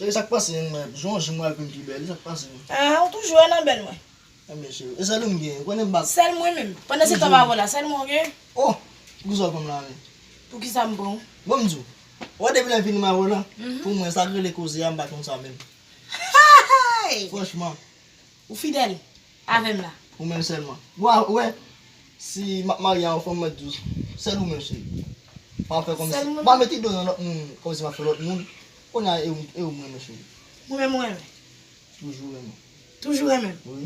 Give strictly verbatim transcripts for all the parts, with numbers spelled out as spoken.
E sa k pase, menm, mwen, jan w jwenn mwen al vin pi bèl, e sa k pase, menm? Ah, ou toujou wè nan bèl mwen. Ebyen, cheri, e sèl ou m genyen, ou konnen m pa. Sèl mwen menm. Pandan se tan pa vò la, sèl mwen ou genyen? Oh, poukisa w pran m la menm? Poukisa m pran w? Bon, m di w, wè depi lè m fini marye w la, pou mwen, sa k rele koze a, m pa konn sa menm. Hey! Franchman. Ou fidèl avè m la. Ou menm sèlman. Bon, wè, si m ap marye a yon fanm, mwen di w, sèl ou menm, cheri. Pa fè kòmsi. Sèl mwen. Pa mete do nan lòt moun, kòmsi m ap fè lòt moun. Kounye a, e ou, e ou m renmen, cheri. Mwen menm, ou renmen? Toujou renmen. Toujou renmen m? Wi.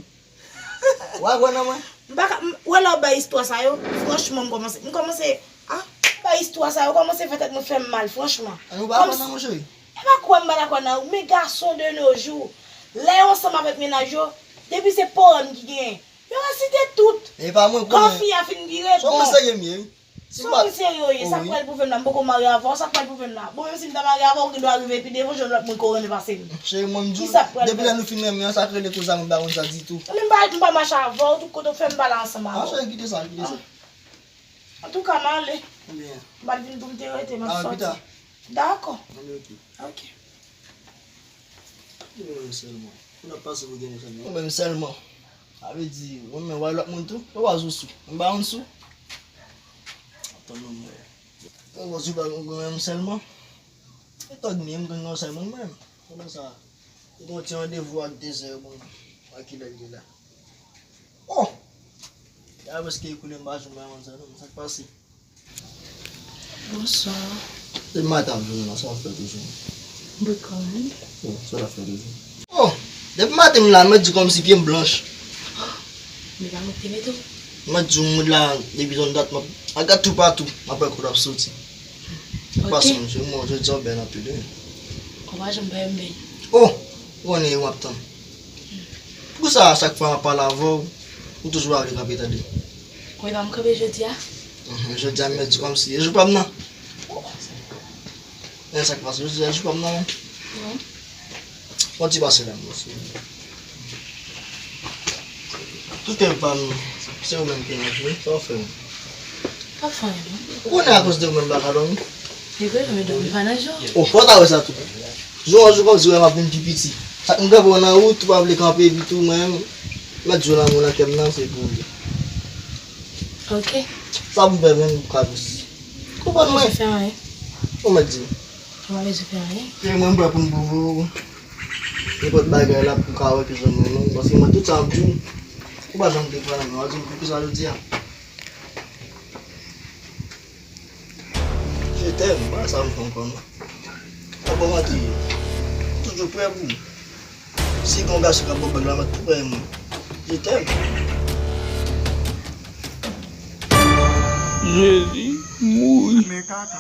Ou a kwè nan mwen? M pa ka, m, wè lè w bay istwa sa yo, franchman, m kòmanse, m kòmanse, ah, bay istwa sa yo kòmanse fè tèt mwen fè m mal, franchman. An, ou pa kwè nan mwen, cheri? E pa kwè m pa ta kwè nan ou, men gason de nos jours, lè yo ansanm avèk mennaj yo, depi se paran ki genyen, yo resite tout. E pa mwen, konnen. Kan fi a fin vire, bon. Son moun serye m ye, wi. Si m pa. Son moun serye w ye, sa k pral pwouve m la, m poko marye avè w, sa k pral pwouve m la? Bon, menm si m ta marye avè w, ou gen dwa rive pi devan, jwenn lòt moun ke w renmen pase m. Cheri, mwen m di w, depi lè nou fin renmen an, sa k rele koze a, mwen pa konn sa ditou. Mwen menm m pa, m pa mache avè w, tout kote w fè m pale ansanm avè w. Ah, cheri, kite sa, kite sa. Antouka, m ale. Ebyen. M pa t vin pou m te rete, m ap sòti. Dakò. Anben, ok. Ok. Ou menm sèlman. Ou n ap pase pou gen sèlman. Ou menm sèlman. Sa vle di, ou menm wè lòt moun tou? Ou pa sou sou. M pa konn sou. Atann non, mwen. Ou pa sou, ou menm sèlman. Ou tòg mwen, m konn non sèlman mwen. Kòman sa? Ou gon ti randevou ak dezè, bon, a kilè l ye la? Oh! Ya prèske ekoule m pa jwenn madanm sa non, sa k pase? Bonswa. Depi maten ap jwenn la, sa w ap fè toujou? Mwen kòm. Oh, sa w ap fè toujou? Oh! Depi maten m la, mwen di kòmsi pye m blanch. Men pa mwen ki te mete w. Mwen di w moun la, depi yon dat, m ap, a gad toupatou, m ap wè kote w ap soti. Ok. Pase, mwen, jodi a w bèl anpil, wi. Ou pa janm pa wè m bèl. Oh! Ou konnen e w m ap tann. Poukisa a chak fwa m ap pale avè w, ou toujou pa vle kanpe tande? Ou pa m kanpe jodi a? Mhm, jodi a m di kòmsi e jou pa m nan. Men sa k pase, jodi a jou pa m nan, men. Non. Fon ti pase la, mesye. Tout kè pa m, se ou menm ki nan jwe, sa w fè m? Pa fè anyen, non. Ou konnen akoz de ou menm m pa ka dòmi? E vre, men dòmi pa nan jwe. Oh, fò w ta wè sa tou. Jou an jou kòmsi wè m ap vin pi piti. Sa k m kanpe w nan wout, ou pa vle kanpe, epi tou mwen menm, mèt jwe lanmou nan kè m nan, se pou ou. Ok. Sa pou m fè menm, Carlos? Konprann mwen. Ou pa bezwen fè anyen. Ou mèt di m. Ou pa bezwen fè anyen. E mwen, m prè pou m pwouve w nenpòt bagay la pou w ka wè ke jan m renmen w. Paske mwen, tout sa m di w, ou pa janm te kwè nan mwen. W ap di m poukisa jodi a? Je t'aime, pa sa m fè ankò non. Ou pa manti, toujou prè pou ou. Si gon gason k ap bò bèl la, mwen tou prè mwen. Je t'aime. Jezi mouri. Men kaka.